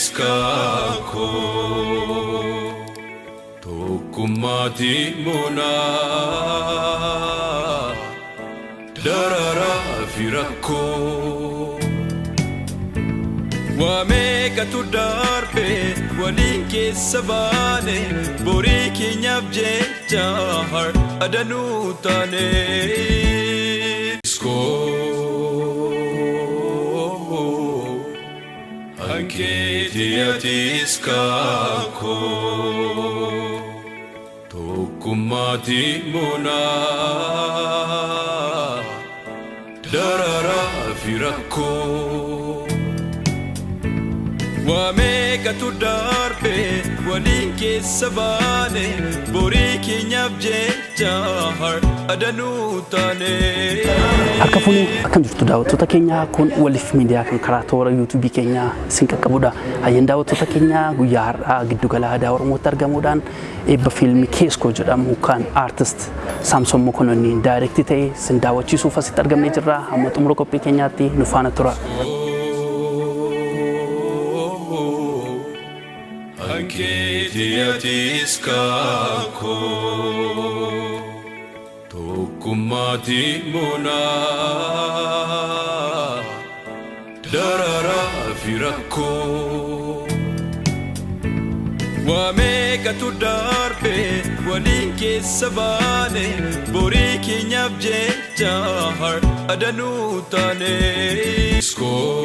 atis kaakoo tokkummaati moonaa dararaa fi rakkoo. Waa meeqatu darbe waliin keessa baane, borii keenyaaf jecha har'a danuu taane. Iskoo hankeetii atis kaakoo tokkummaati moonaa dararaa fi rakkoo. Waa meeqatu darbe waliin keessa baane, borii keenyaaf jecha har'a danuu taane. Harka fuunee, akkam jirtu daawwattoota keenya? Kun Waliif Miidiyaa kan karaa toora YouTubeii keenyaa isin qaqqabudha. Hayyaan daawwattoota keenya, guyyaa har'aa giddugala aadaa Oromootti argamuudhaan eebba fiilmii Keeskoo jedhamu kan aartist Saamson Mokononiin direct ta'e isin daawwachiisuuf asitti argamnee jirra. Hamma xumura qophii keenyaatti nu faana tura. Hankeetii atis kaakoo tokkummaati moonaa dararaa fi rakkoo. Waa meeqatu darbe waliin keessa baane, borii keenyaaf jecha har'a danuu taane. Iskoo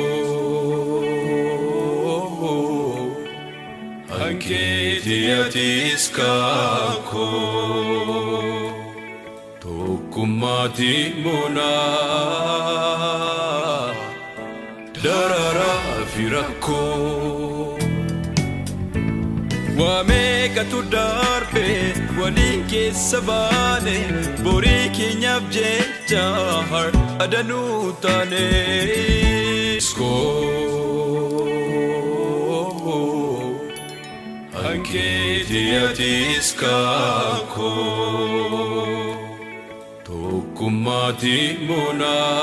hankeetii atis kaakoo tokkummaati moonaa dararaa fi rakkoo. Waa meeqatu darbe waliin keessa baane, borii keenyaaf jecha har'a danuu taane. Iskoo hankeetii atis kaakoo tokkummaati moonaa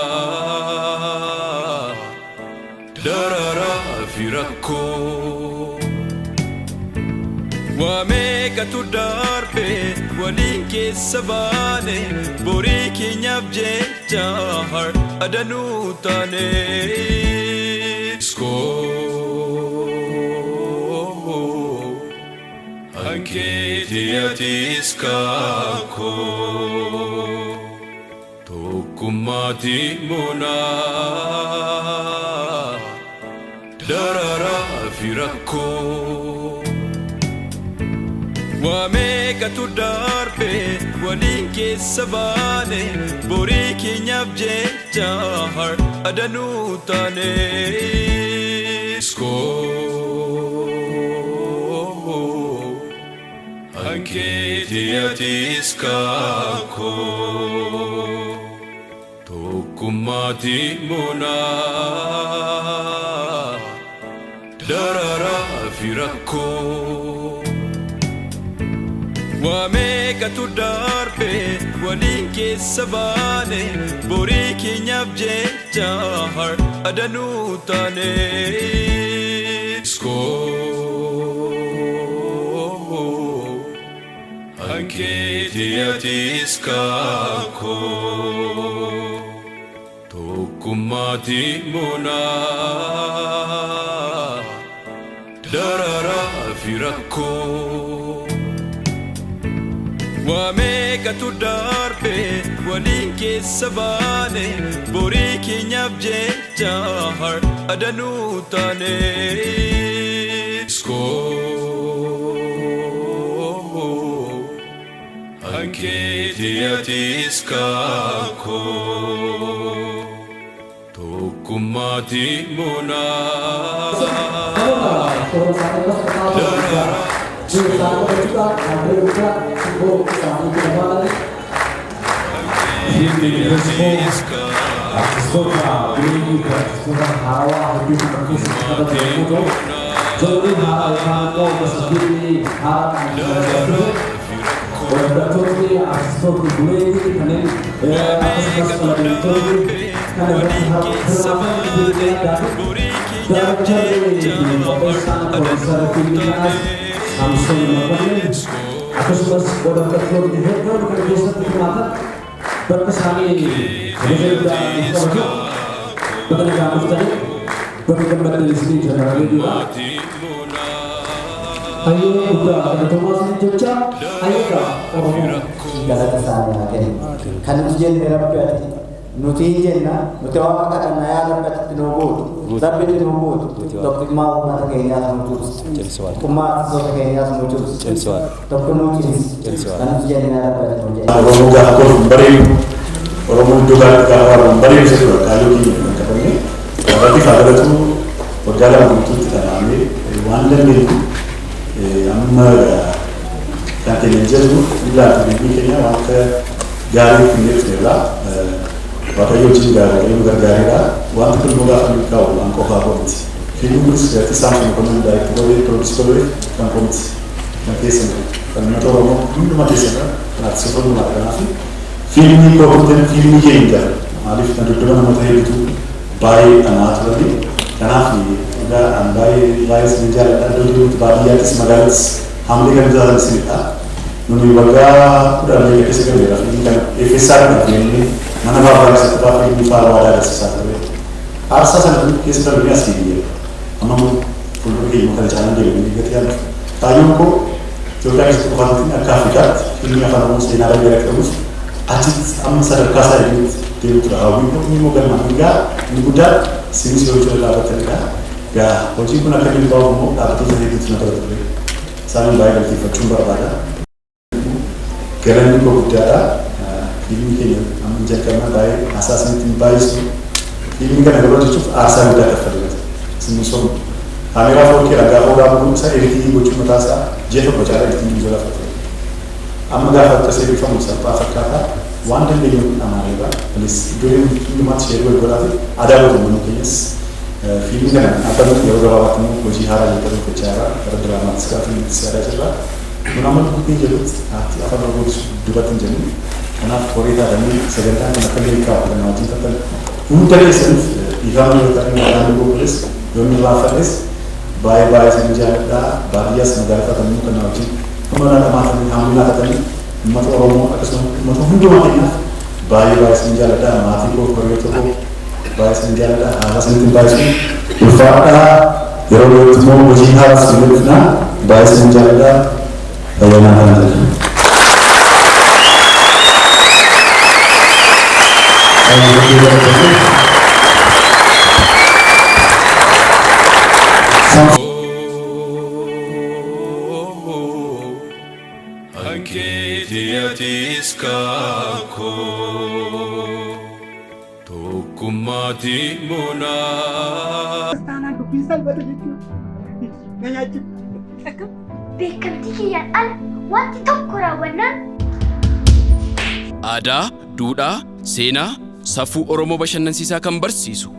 dararaa fi rakkoo. Waa meeqatu darbe waliin keessa baane, borii keenyaaf jecha har'a danuu taane. Iskoo hankeetii atis kaakoo tokkummaati moonaa dararaa fi rakkoo. Waa meeqatu darbe waliin keessa baane, borii keenyaaf jecha har'a danuu taane. Iskoo hankeetii atis kaakoo tokkummaati moonaa dararaa fi rakkoo. Waa meeqatu darbe waliin keessa baane, borii keenyaaf jecha har'a danuu taane. Iskoo hankeetii atis kaakoo tokkummaati moonaa dararaa fi rakkoo. Waa meeqatu darbe waliin keessa baane, borii keenyaaf jecha har'a danuu taane. Iskoo hankeetii atis kaakoo tokkummaati moonaa dararaa. Artistoota bireeyyii fi artistoota haarawaa hedduu kan keessatti taphatan yommuu ta'u, jalli haaraa yookaan immoo gosa fiilmii haaraa kan dhufe, hordoftoonni artistoonni buleeyyii kanneen akkasumas tola deemtonni kan irratti hirmaatan fiilmii addaa fi keenyaaf Daayirektarri jecha fi qopheessaan piroodiisara fiilmii kanaas Saamsoon Makonnin, akkasumas qooda fudhattoonni hedduun kan keessatti hirmaatan bakka isaanii kabaja guddaa qabatu. Baga nagaan dhuftanii, baga gammaddan isinii jenna reediyoodha. Hayyee, guddaa galatoomaa isin jecha hayyeedha Oromoo. Galata isaanii haa kennu. Kan nuti jenne, Rabbi ati nuti hin jenna, nuti waaqa kadhanna, yaa Rabbi ati nuu guutu. Rabbi itti nuu guutu. Tokkummaa uummata keenyaas nuu cimsi. Tokkummaa artistoota keenyaas nuu cimsi. Tokko nuu cimsi. Kan nuti jenne, yaa Rabbi ati nuu jenna. Oromoo gaafa kolfu hin bareedu. Oromoo iddoo gaariitti gaafa waamu hin bareedu isa tura kaayyoo keenya kan qabanne. Rabbi haa galatu, waggaa 2 guutuutti dhamaamee waan dandeenyu amma kan keenya jedhu ilaaltu biyyi keenya wanta gaarii finnee dhufneerra. Waaqayyo wajjin gaarii, Waaqayyo nu gargaareera. Wanti kun immoo gaafa milkaa'u waan qofaa koo miti. Fiilmiin kunis galtii Saamsoon Mokonnin direct godhee, produce godhee kan koo miti. Kan keessan, kan uummata Oromoo hundumaa keessan, kan artistoota hundumaa. Kanaaf fiilmii koo turtan fiilmii keenya jala maaliif kan dudduba namoota hedduutu baay'ee dhamaa turani. Kanaaf dhugaa an baay'ee baay'ee isin jaalladha. Iddoo jirutti, baadiyyaattis magaalattis haamilee kan taatan isinidha. Nuni waggaa 10 meeqa keessa galleera. Fiilmii kana FSR dha, fiilmii mana baabaa keessatti fa'aa fiilmii fa'aa waadaa agarsiisaa ture. Aarsaa sana keessa darbinee as geenyeera. Amma immoo fuuldura keenya kana caalaan deemnee gatii yaaddu. Kaayyoon koo Itoophiyaa keessatti qofa miti, akka Afrikaatti fiilmii afaan Oromoo seenaa baay'ee akka qabuuf achitti amma sadarkaa isaa eeguutti deemu tura. Hawwiin koo inni immoo galmaan hin ga'a. Inni guddaa isinis yoo cina dhaabbatanidha. Gaa hojiin kun akka milkaa'uuf immoo dhaabbattoota hedduutu na bira ture. Isaanin baay'ee galateeffachuun barbaada. Galanni koo guddaadha. Fiilmii keenya amma hin jalqabna, baay'ee haasaa isinitti hin baay'isu. Fiilmii kana garuu hojjechuuf aarsaa guddaa kaffaleera. Isin somu. Kaameeraa 4K dhaan gaafa waraabu isaa editing gochuun mataa isaa ji'a 1 caalaa editing jala fudhate. Amma gaafa akkas eebbifamu salphaa fakkaata. Waan dandeenyu dhamaaneerra. Please, iddoo hundumaatti share wal godhaati. Aadaa gootu uummanni keenyas fiilmii kana dhaabbanni yeroo gabaabaatti immoo hojii haaraa jalqabuuf gochaa jira. Gara diraamaattis gara fiilmiittis yaadaa jirra. Kun amma lubbuu keenya jedhutti aartii afaan Oromoo duubatti hin jennu. Kanaaf horii taatanii sagantaan kun akka milkaa'u kan wajjin taatan hunda keessaniif dhiifama yoo ta'an, maqaan googles yoo inni raafadhes, baay'ee baay'ee isin jaalladha. Baadiyyaas magaalaa taatanii kan wajjin amma dhamaatanii haamlinaa taatanii uummata Oromoo akkasuma uummata hundumaa keenyaaf baay'ee baay'ee isin jaalladha. Maatii koo, hiriyoota koo baay'ee isin jaalladha. Haasaa isinitti hin baay'isu. Ulfaadhaa, yeroo dhiyootti immoo hojii haaraas isin dhufna. Baay'ee isin jaalladha. Fayyamaa ta'aa jira. Ankeeti atis kaakoo tokkummaati moonaa. Taanaan dubbiin salphate jechuudha. Na nyaachifte. Akkam? Beekamtii kiyyaan ala wanti tokko raawwannaan Aadaa, duudhaa, seenaa, safuu Oromoo bashannansiisaa kan barsiisu.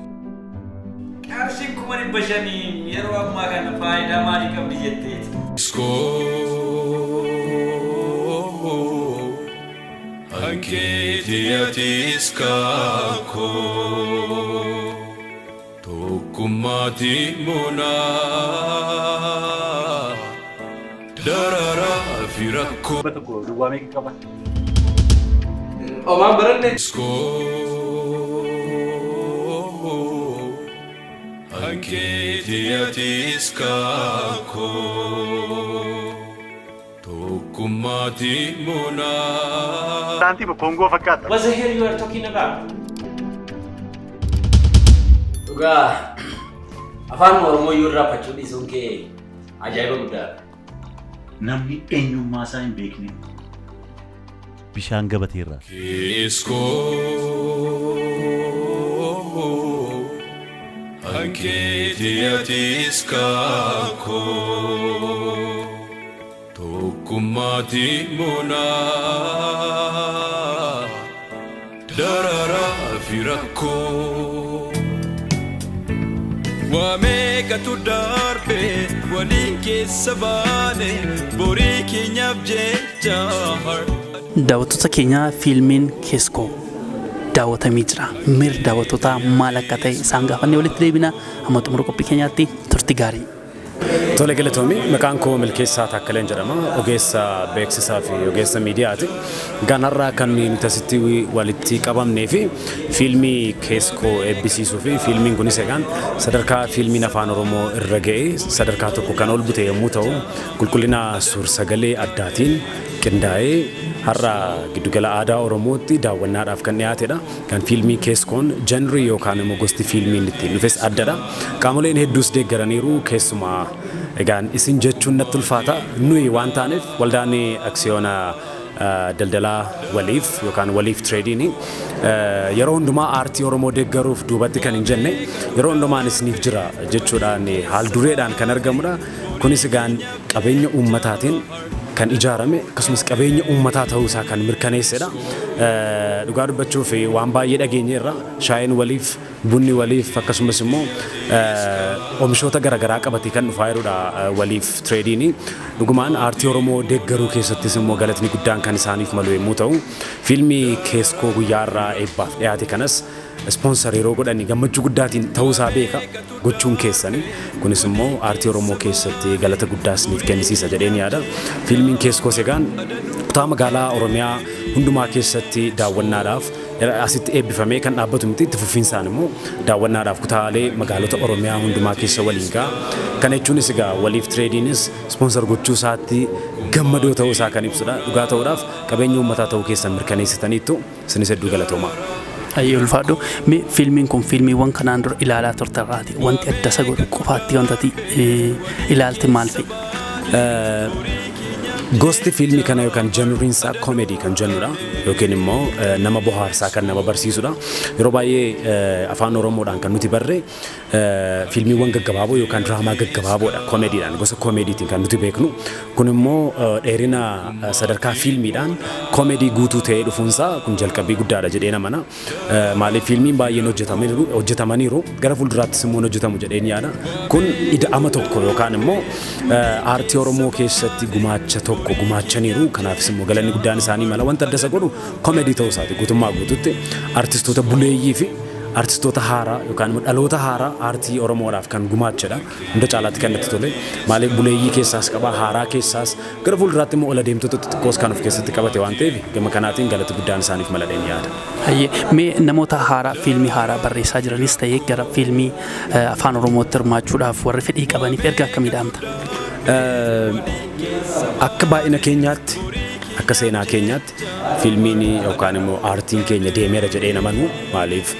Qarshiin 500,000 yeroo ammaa kana faayidaa maalii qabdi jetteeti? Iskoo ankeeti atis kaakoo tokkummaati moonaa dararaa fi rakkoo. 1 duwwaa meeqa qaba? Omaan baranne. Iskoo ankeeti atis kaakoo tokkummaati moonaa. Saantiima Koongoo fakkaata. What the hell you are talking about? Dhugaa afaan Oromoo iyyuu irraanfachuu dhiisuun kee ajaa'iba guddaadha. Namni eenyummaa isaa hin beekne bishaan gabateerraa. Iskoo ankeeti atis kaakoo tokkummaati moonaa dararaa fi rakkoo. Waa meeqatu darbe waliin keessa baane borii keenyaaf jecha har. Daawwattoota keenya, fiilmiin Keeskoo daawwatamee jira. Miirri daawwattootaa maal akka ta'e isaan gaafannee walitti deebina. Hamma xumura qophii keenyaatti turtii gaarii. Tole, galatoomi. Maqaan koo Milkeessaa Taakkaleen jedhama. Ogeessa beeksisaa fi ogeessa miidiyaati. Ganarraa kan nuti asitti walitti qabamnee fi fiilmii Keesskoo eebbisiisuu fi fiilmiin kunis egaan sadarkaa fiilmiin Afaan Oromoo irra ga'e sadarkaa tokko kan ol bute yommuu ta'u, qulqullina suur-sagalee addaatiin qindaa'ee har'a Giddugala Aadaa Oromootti daawwannaadhaaf kan dhiyaatedha. Kan fiilmii Keesskoon genre yookaan immoo gosti fiilmiin ittiin dhufes addadha. Qaamoleen hedduus deeggaraniiru. Keessumaa egaan isin jechuun natti ulfaata, nuyi waan taaneef waldaan aksiyoona daldalaa Waliif yookaan Waliif Trading yeroo hundumaa aartii Oromoo deeggaruuf duubatti kan hin jenne, yeroo hundumaan isiniif jira jechuudhaan haal dureedhaan kan argamudha. Kunis egaan qabeenya uummataatiin kan ijaarame, akkasumas qabeenya uummataa ta'uu isaa kan mirkaneessedha. Dhugaa dubbachuuf waan baay'ee dhageenyeerra. Shaayiin Waliif, bunni Waliif, akkasumas immoo oomishoota garaagaraa qabatee kan dhufaa jirudha Waliif Trading. Dhugumaan aartii Oromoo deeggaruu keessattis immoo galatni guddaan kan isaaniif malu yommuu ta'u, fiilmii Keesskoo guyyaa irraa eebbaaf dhiyaate kanas sponsor yeroo godhani gammachuu guddaatiin ta'uusaa beeka gochuun keessani. Kunis immoo aartii Oromoo keessatti galata guddaa isiniif kennisiisa jedheen yaada. Fiilmiin Keesskoos egaan kutaa magaalaa Oromiyaa hundumaa keessatti daawwannaadhaaf asitti eebbifamee kan dhaabbatu miti. Itti fufiinsaan immoo daawwannaadhaaf kutaalee magaalota Oromiyaa hundumaa keessa waliin ga'a. Kana jechuunis egaa Waliif Tradingis sponsor gochuu isaatti gammadoo ta'uu isaa kan ibsudha. Dhugaa ta'uudhaaf qabeenya uummataa ta'uu keessan mirkaneessitaniittu, isinis hedduu galatoomaa. Ayyee, ulfaadhu. Mee fiilmiin kun fiilmiiwwan kanaan dura ilaalaa turterraati wanti adda isa godhu, qofaatti wanta ati ilaalte maal fa'i? Gosti fiilmii kana yookaan genreiin isaa comedy kan jennudha yookiin immoo nama bohaarsaa kan nama barsiisudha. Yeroo baay'ee Afaan Oromoodhaan kan nuti barre fiilmiiwwan gaggabaaboo yookaan diraamaa gaggabaaboodha, comedydhaan, gosa comedytiin kan nuti beeknu. Kun immoo dheerina sadarkaa fiilmiidhaan comedy guutuu ta'ee dhufuunsaa kun jalqabbii guddaadha jedhee namana. Maaliif, fiilmiin baay'een hojjetamaniiru, gara fuulduraattis immoo hojjetamu jedheen yaada. Kun ida'ama tokko yookaan immoo aartii Oromoo keessatti gumaacha tokko gumaachaniiru. Kanaafis immoo galanni guddaan isaanii mala. Wanta adda isa godhu comedy ta'uu isaati. Guutummaa guututti artistoota buleeyyii fi artistoota haaraa yookaan immoo dhaloota haaraa aartii Oromoodhaaf kan gumaachedha. Hunda caalaatti kan natti tole. Maaliif, buleeyyii keessaas qaba, haaraa keessaas, gara fuulduraatti immoo ol adeemtota xixiqqoos kan of keessatti qabate waan ta'eef, gama kanaatiin galati guddaan isaaniif maladheen yaada. Hayyee, mee namoota haaraa fiilmii haaraa barreessaa jiranis ta'ee gara fiilmii Afaan Oromootti hirmaachuudhaaf warri fedhii qabaniif erga akkamii dhaamta? Akka baay'ina keenyaatti, akka seenaa keenyaatti, fiilmiin yookaan immoo aartiin keenya deemeera jedhee namanu. Maaliif,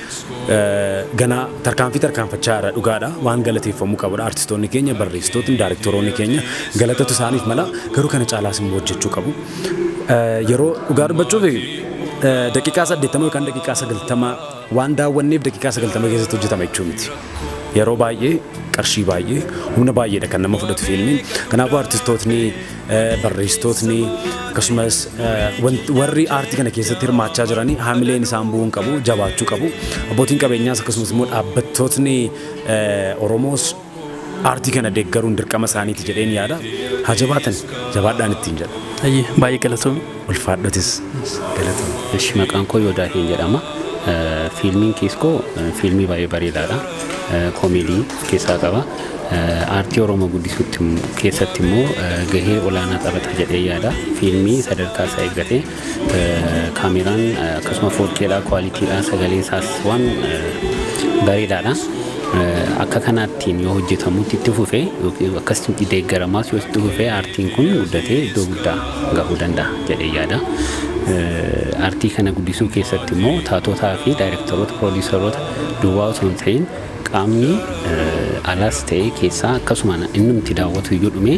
ganaa tarkaanfii tarkaanfachaa irra dhugaadha, waan galateeffamuu qabudha. Artistoonni keenya, barreessitootni, daayirektoroonni keenya galatatu isaaniif mala. Garuu kana caalaas immoo hojjechuu qabu. Yeroo dhugaa dubbachuuf daqiiqaa 80 yookaan daqiiqaa 90 waan daawwanneef daqiiqaa 90 keessatti hojjetama jechuu miti. Yeroo baay'ee, qarshii baay'ee, humna baay'eedha kan nama fudhatu fiilmiin. Kanaafuu artistootni, barreessitootni, akkasumas warri aartii kana keessatti hirmaachaa jiranii haamileen isaan bu'uun qabu, jabaachuu qabu. Abbootiin qabeenyaas akkasumas immoo dhaabbattootni Oromoos aartii kana deeggaruun dirqama isaaniiti jedheen yaada. Haa jabaatan, jabaadhaan ittiin jedha. Hayyee, baay'ee galatoomi. Ulfaadhotis, galatoomi. Ishi, maqaan koo Yoodaahin jedhama. Fiilmiin Keesskoo fiilmii baay'ee bareedaadha. Comedy of keessaa qaba. Aartii Oromoo guddisuutti keessatti immoo gahee olaanaa taphata jedhee yaada. Fiilmii sadarkaa isaa eeggatee, kaameraan akkasuma 4Kdha, qualitydha, sagalee isaas waan bareedaadha. Akka kanaattiin yoo hojjetamutti itti fufee, akkasitti deeggaramaas yoo itti fufee, aartiin kun guddatee iddoo guddaa gahuu danda'a jedhee yaada. Aartii kana guddisuu keessatti immoo taatotaa fi daayirektoroota, piroodiisaroota duwwaa osoo hin ta'in, qaamni alaas ta'ee keessaa, akkasuma innumti daawwatu iyyuu dhumee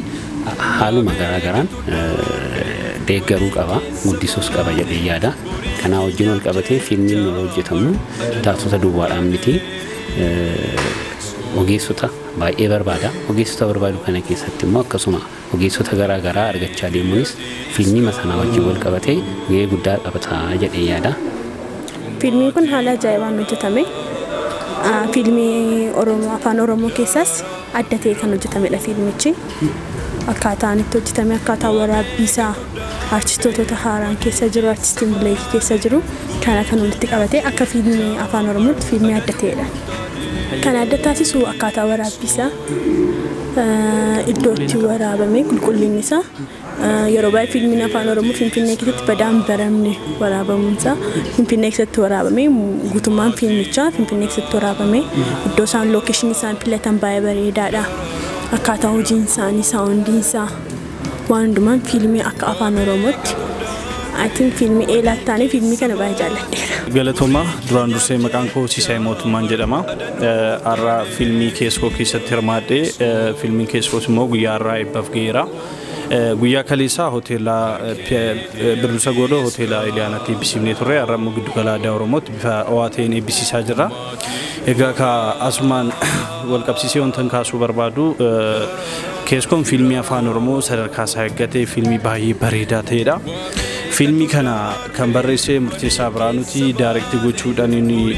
haaluma garaa garaan deeggaruu qaba, guddisuus qaba jedhee yaada. Kanaa wajjin wal qabatee fiilmiin yeroo hojjetamu taatota duwwaadhaan miti, ogeessota baay'ee barbaada. Ogeessota barbaadu kana keessatti immoo akkasuma ogeessota garaa garaa argachaa deemuunis fiilmii sanaa wajjin wal qabatee gahee guddaa qabata jedhee yaada. Fiilmiin kun haala ajaa'ibaan hojjetame. Fiilmii Oromoo, Afaan Oromoo keessaas adda ta'e kan hojjetamedha fiilmichi. Akkaataan itti hojjetame, akkaataa waraabbii isaa, artistoota haaraan keessa jiru, artistiin buleeyyii keessa jiru kana kan walitti qabate akka fiilmii Afaan Oromootti fiilmii adda ta'edha. Kan adda taasisu akkaataa waraabbii isaa, iddoo itti waraabame, qulqullinni isaa. Yeroo baay'ee fiilmiin Afaan Oromoo Finfinnee keessatti badaan baramne waraabamuun isaa, Finfinnee keessatti waraabame, guutummaan fiilmichaa Finfinnee keessatti waraabame, iddoo isaan location isaan filatan baay'ee bareedaadha. Akkaataa hojiin isaanii, soundiin isaa, waan hundumaan fiilmii akka Afaan Oromootti, I think, fiilmii eelaatti taanee fiilmii kana baay'ee jaalladheera. Galatooma. Duraan dursee maqaan koo Siisay Mootummaan jedhama. Har'a fiilmii Keesskoo keessatti hirmaadhee, fiilmiin Keesskoos immoo guyyaa har'aa eebbaaf ga'eera. Guyyaa kaleessaa hoteela Birbirsa Gooloo, hoteela Iliyaanaatti eebbisiifnee turre. Har'a immoo giddugala aadaa Oromootti bifa ho'aa ta'een eebbisiisaa jirra. Egaa ka asumaan wal qabsiisee wanta kaasuu barbaadu, Keesskoon fiilmii Afaan Oromoo sadarkaa isaa eeggate, fiilmii baay'ee bareedaa ta'edha. Fiilmii kana kan barreesse Murteessaa Biraanuuti, direct gochuudhaan inni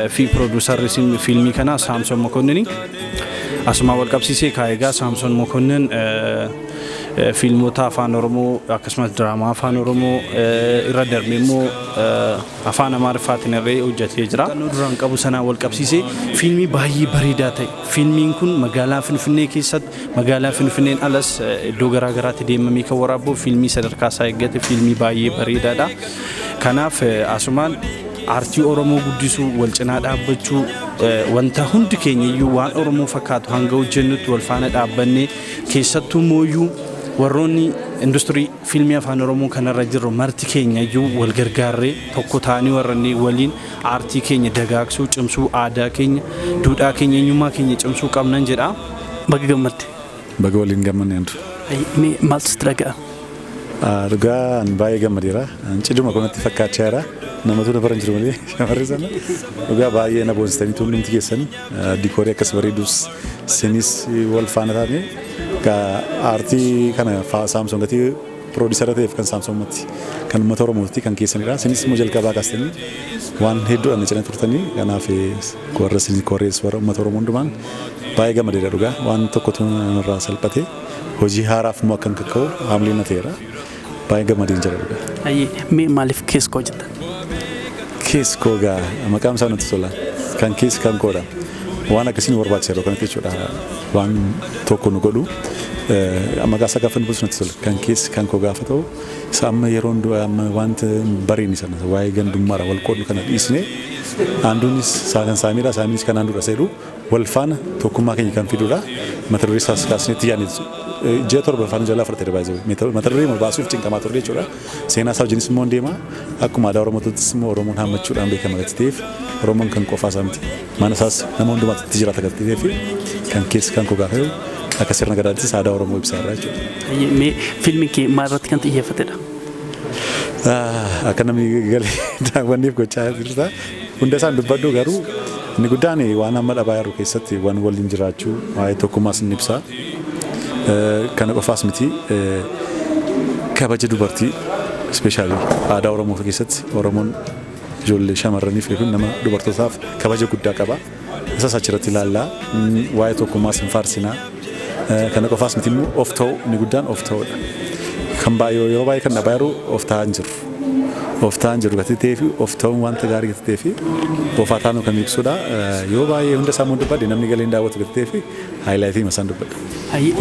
fi producerri fiilmii kanaa Saamson Mokonnin. Asumaan wal qabsiisee egaa Saamson Mokonnin fiilmota Afaan Oromoo akkasumas diraamaa Afaan Oromoo irra darbe immoo afaan Amaariffaatiin illee hojjetee jira. Duraan qabu sanaan wal qabsiisee fiilmii baay'ee bareedaa ta'e. Fiilmiin kun magaalaa Finfinnee keessatti, magaalaa Finfinneen alas iddoo garaa garaatti deemamee kan waraabu, fiilmii sadarkaa isaa eeggate, fiilmii baay'ee bareedaadha. Kanaaf asumaan aartii Oromoo guddisuu, wal cinaa dhaabbachuu, wanta hundi keenya iyyuu waan Oromoo fakkaatu hanga hojjennutti wal faana dhaabbannee, keessattuu mooyyuu warroonni industirii fiilmii Afaan Oromoo kanarra jirru marti keenya iyyuu wal gargaarree tokko ta'anii warra waliin aartii keenya dagaagsuu, cimsuu, aadaa keenya, duudhaa keenya, eenyummaa keenya cimsuu qabnan jedha. Baga gammadde. Baga waliin gammanne, Andrew. Mee maaltu sitti dhaga'a? Dhugaa ani baay'ee gammadeera. Cidhuma kanatti fakkaachaa jira. Namatu na bara hin jiru malee shamarri sana. Dhugaa baay'ee na boonsitanii hundumti keessan, decorii akkas bareedus sinis wal faana taane aartii kana Saamsoon gatii producera ta'eef kan Saamsoon kan uummata Oromooti kan keessanidha. Sinis immoo jalqabaa kaastanii waan hedduudhaan na cina turtanii, kanaaf warra isin korees warra uummata Oromoo hundumaan baay'ee gammadeera dhugaa. Waan tokkotu narraa salphate, hojii haaraaf immoo akkan kakka'u haamilee na ta'eera. Baay'ee gammadeen jira dhugaa. Mee maaliif Keesskoo jettan? Keesskoo gaa maqaan isaa natti tola. Kan keessa kan koodha. Waan akkasii nu barbaachisa yeroo kanatti jechuudha. Waan tokko nu godhu maqaa isaa gaafa nu bulchu natti tola. Kan keessa kan koo gaafa ta'u, isa amma yeroo hundumaa amma wanta hin bareedne sana, waa'ee gandummaadha wal qoodnu kana dhiisnee, aanduunis kan saamiidha, saamiinis kan aanduudha seedhu, wal faana tokkummaa keenya kan fidudha. Mata duree isaas kaasnee itti yaadne, ji'a 7 faana jalaa fudhatee baay'ee mata duree baasuuf cinqamaa turre jechuudha. Seenaa isaa wajjinis immoo deema. Akkuma aadaa Oromootis immoo Oromoon hammachuudhaan beekama gati ta'eef, Oromoon kan qofaa isaa miti. Mana isaas nama hundumaatti itti jiraata gati ta'eef, kan keessa kan koo gaafa akka sirna gadaattis aadaa Oromoo ibsaa irraa jechuudha. Mee fiilmiin kee maal irratti kan xiyyeeffatedha? Akka namni galee daawwanneef gochaa jirta. Hunda isaan dubbadhu, garuu inni guddaan waan amma dhabaa jiru keessatti waan waliin jiraachuu, waa'ee tokkummaas ni ibsa. Kana qofaas miti, kabaja dubartii, especially aadaa Oromoo keessatti Oromoon ijoollee shamarraniif yookiin nama dubartootaaf kabaja guddaa qaba. Isas achirratti ilaallaa. Waa'ee tokkummaas hin faarsinaa. Kana qofaas miti immoo, of ta'uu, inni guddaan of ta'uudha. Kan baay'ee yeroo baay'ee kan dhabaa jiru of ta'aa hin jiru. Of ta'aa hin jiru gati ta'ee fi of ta'uun wanta gaarii gati ta'ee fi ofaa taanuu kan ibsudha. Yoo baay'ee hunda isaa immoo dubbadhe namni galee hin daawwatu gati ta'ee fi highlightii isaan dubbadha.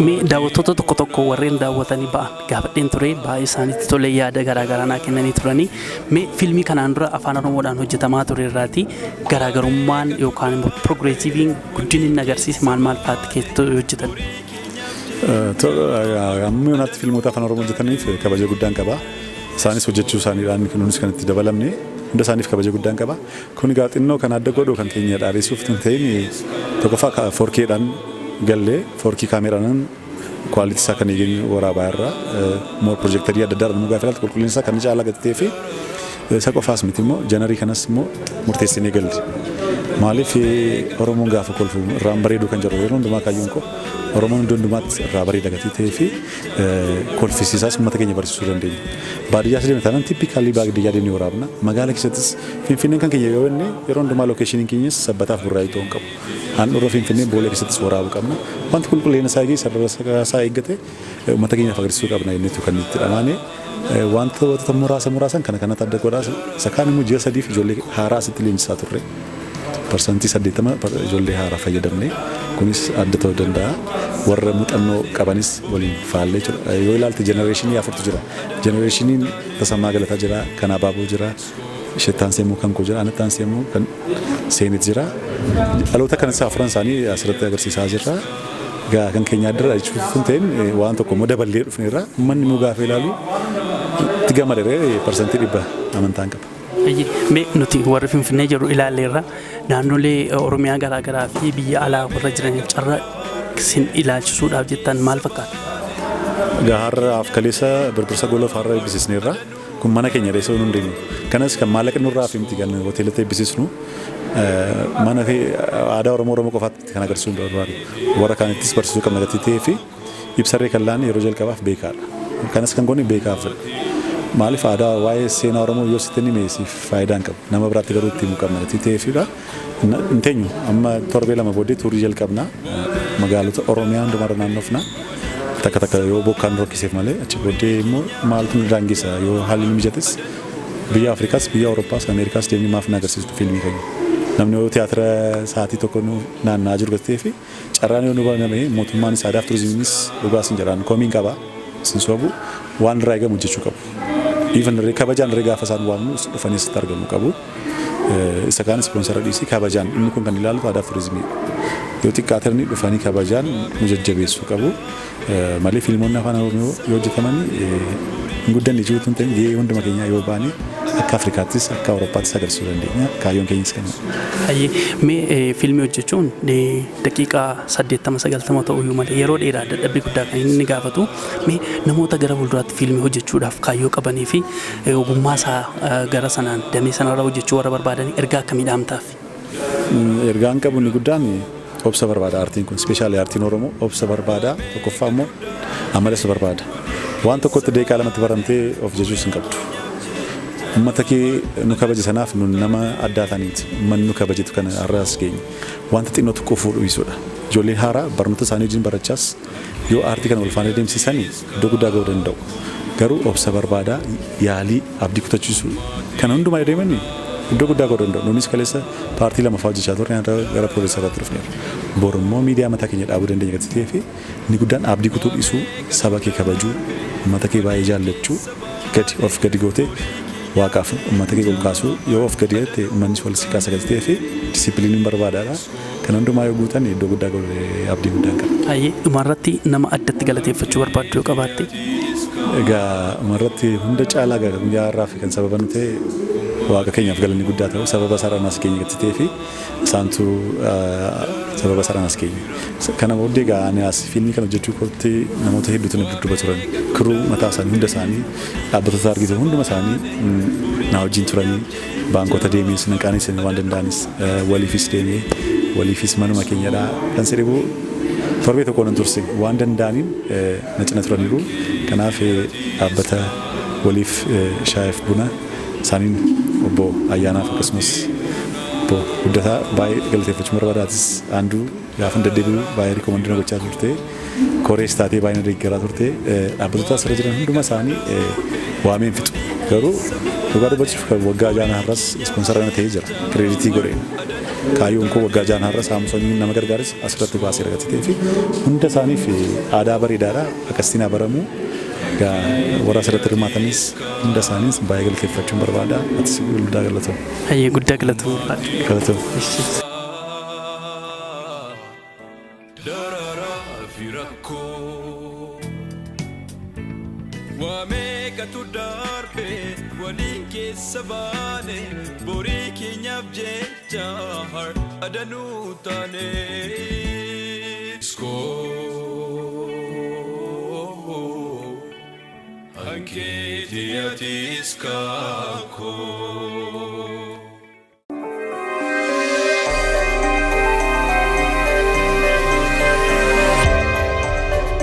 Mee daawwattoota tokko tokko warreen daawwatanii ba'an gaafadheen ture, baay'ee isaanitti tolee yaada garaagaraa naa kennanii turanii. Mee fiilmii kanaan dura Afaan Oromoodhaan hojjetamaa ture irraati garaagarummaan yookaan immoo progressiveiin guddinni inni agarsiise maal maal fa'aatti keessatti hojjetan? Amma yoonaatti fiilmoota Afaan Oromoo hojjetaniif kabaja guddaan qaba. Isaanis hojjechuu isaaniidhaan kunuunis kan itti dabalamne hunda isaaniif kabaja guddaan qaba. Kun egaa xinnoo kan adda godhu kan keenya dhaadheessuuf hin ta'in, tokkoffaa 4Kdhaan gallee, 4K kaameeraadhaan quality isaa kan eegeen waraabaa irraa, more projectorii adda addaa immoo gaafa ilaaltu qulqullina isaa kan caalaa gati ta'ee fi isa qofaas miti immoo genreii kanas immoo murteessinee galle. Maaliif Oromoon gaafa kolfu irraan bareedu kan jedhu yeroo hundumaa kaayyoon koo Oromoon iddoo hundumaatti irraa bareeda gatii ta'ee fi kolfisiisaas uummata keenya barsiisuu dandeenya. Baadiyyaas deemne taanaan typically baadiyyaa deemnee waraabna. Magaala keessattis Finfinneen kan keenya yoo jenne yeroo hundumaa locationiin keenyas Sabbataaf Burraayuu ta'uu hin qabu. Handhuura Finfinnee Boolee keessattis waraabuu qabna. Wanti qulqullina isaa eegee sarara isaa eeggate uummata keenyaaf agarsiisuu qabna jenneetu kan itti dhamaane. Wanta wantoota muraasa muraasan kana kanatti adda godhaa, isa kaan immoo ji'a 3f ijoollee haaraa asitti leenjisaa turre. 80% ijoollee haaraa fayyadamne, kunis adda ta'uu danda'a. Warra muuxannoo qabanis waliin faallee jechuudha. Yoo ilaalte generationii afurtu jira. Generationiin Tasammaa Galataa jira, kan Abaaboo jira, isheetti aansee immoo kan koo jira, anatti aansee immoo kan Seenit jira. Dhaloota kanas afuran isaanii asirratti agarsiisaa jirra. Egaa kan keenya adda jechuuf hin ta'in, waan tokko immoo daballee dhufneerra. Uummanni immoo gaafa ilaalu itti gammadeera, 100% amantaan qaba. Mee nuti warri Finfinnee jirru ilaalleerra, naannolee Oromiyaa garaagaraa fi biyya alaa warra jiraniif carraa isin ilaalchisuudhaaf jettan maal fakkaata? Egaa har'aaf kaleessa Birbirsa Goloof har'a eebbisiisneerra. Kun mana keenya reessa nu hundeenyu. Kanas kan maallaqa nurraa fi miti kan hoteelatti eebbisiisnu, mana fi aadaa Oromoo Oromoo qofaatti kan agarsiisuu hin barbaadu. Warra kaanittis barsiisuu qabna gatii ta'ee fi ibsarree kan laanne yeroo jalqabaaf beekaadha. Kanas kan goone beekaaf. Maaliif aadaa waa'ee seenaa Oromoo yoo sitti hime siif faayidaa hin qabu. Nama biraatti garuu itti himuu qabna gatii ta'eefidha. Hin teenyu, amma torbee 2 booddee tourii jalqabna. Magaalota Oromiyaa hundumarra naannofna. Takka takka yoo bokkaan rokkiseef malee, achi booddee immoo maaltu nu daangessa? Yoo haalli nu mijates biyya Afrikaas, biyya Awurooppaas, Ameerikaas deemnee maaf nu agarsiistu fiilmii keenya. Namni yoo tiyaatira sa'aatii tokko nu naanna'aa jiru gatee fi carraan yoo nu baname, mootummaanis aadaaf turizimiinis dhugaa sin jedhaan komiin qaba, sin sobu, waan irraa eegamu hojjechuu qabu. Even kabajaan irree gaafa isaan waamnu dhufanii asitti argamuu qabu. Isa kaan sponsora dhiisii kabajaan inni kun kan ilaalu aadaaf turizimiidha. Yoo xiqqaatarni dhufanii kabajaan nu jajjabeessuu qabu. Malee fiilmoonni afaan Oromoo yoo hojjetaman hin guddanne jiruutu hin ta'in, gahee hunduma keenyaa yoo baane akka Afrikaattis akka Awurooppaattis agarsiisuu dandeenya. Kaayyoon keenyas kana. Hayyee, mee fiilmii hojjechuun daqiiqaa 80 90 ta'uyyuu malee yeroo dheeraa dadhabbii guddaa kan inni gaafatu. Mee namoota gara fuulduraatti fiilmii hojjechuudhaaf kaayyoo qabanii fi ogummaa isaa gara sanaan damee sanarra hojjechuu warra barbaadan ergaa akkamii dhaamtaaf? Ergaan qabu inni guddaan obsa barbaada aartiin kun, especially aartiin Oromoo obsa barbaada, tokkoffaa immoo amalas barbaada. Waan tokkotti daqiiqaa 2tti baramtee of jajuus hin qabdu. Uummata kee nu kabaje sanaaf nu nama addaa ta'aniiti. Uummanni nu kabajetu kana har'a as geenye. Wanta xinnoo tokko fuudhu dhiisuudha. Ijoolleen haaraa barnoota isaanii wajjin barachaas yoo aartii kana wal faana deemsisanii iddoo guddaa ga'uu danda'u. Garuu obsa barbaada, yaalii, abdii kutachiisuu kana hundumaa yoo deemanii iddoo guddaa ga'uu danda'u. Nunis kaleessa partii lama fa'aa hojjechaa turre, har'a gara produceraatti dhufneerra. Bor immoo miidiyaa mataa keenya dhaabuu dandeenya gatii ta'ee fi inni guddaan abdii kutuu dhiisuu, saba kee kabajuu, uummata kee baay'ee jaallachuu, gadi of gadi gootee waaqaaf uummata kee ol kaasuu, yoo of gadi jette uummanni wal si kaasa gatii ta'ee fi disciplineiin barbaadaadha. Kana hundumaa yoo guutan iddoo guddaa ga'u abdii guddaan qaba. Hayyee, dhumarratti nama addatti galateeffachuu barbaaddu yoo qabaatte? Egaa dhumarratti hunda caalaa egaa guyyaa har'aa fi kan sababa nu ta'e waaqa keenyaaf galanni guddaa ta'u, sababa isaadhaan as keenya gatii ta'ee fi isaantu sababa isaadhaan as keenya. Kana booddee egaa ani as fiilmii kana hojjechuu kootti namoota hedduutu na dudduuba turan. Crew mataa isaanii hunda isaanii, dhaabbattoota argitu hunduma isaanii na wajjin turanii, baankota deemees na qaanessan, waan danda'anis waliifis deemee waliifis manuma keenyadha. Kan si dhibu torbee tokko nan turse, waan danda'aniin na cina turaniiru. Kanaaf dhaabbata waliif shaayiif buna isaaniin obbo Ayyaanaaf akkasumas obbo Guddataa baay'ee galateeffachuu barbaadaatis Aanduu gaafa deddeebi'u baay'ee recommend na gochaa turte. Korees taatee baay'ee na deeggaraa turte. Dhaabbattoota asirra jiran hunduma isaanii waameen fixu. Garuu dhugaa dubbachuuf kan waggaa 6 har'as sponsora na ta'ee jira. Creditii godheen. Kaayyoon koo waggaa 6 har'a Saamsooniin nama gargaares asirratti baasee argatee ta'ee fi hunda isaaniif aadaa bareedaadha. Akkasitti na baramu. Egaa warra asirratti hirmaatanis hunda isaaniis baay'ee galateeffachuun barbaada. Atis guddaa galatoom. Hayyee, guddaa galatoom. Galatoom. Dararaa fi rakkoo waa meeqatu darbe waliin keessa baane, borii keenyaaf jecha har'a danuu taane. Skoo hankeetii atis kaakoo.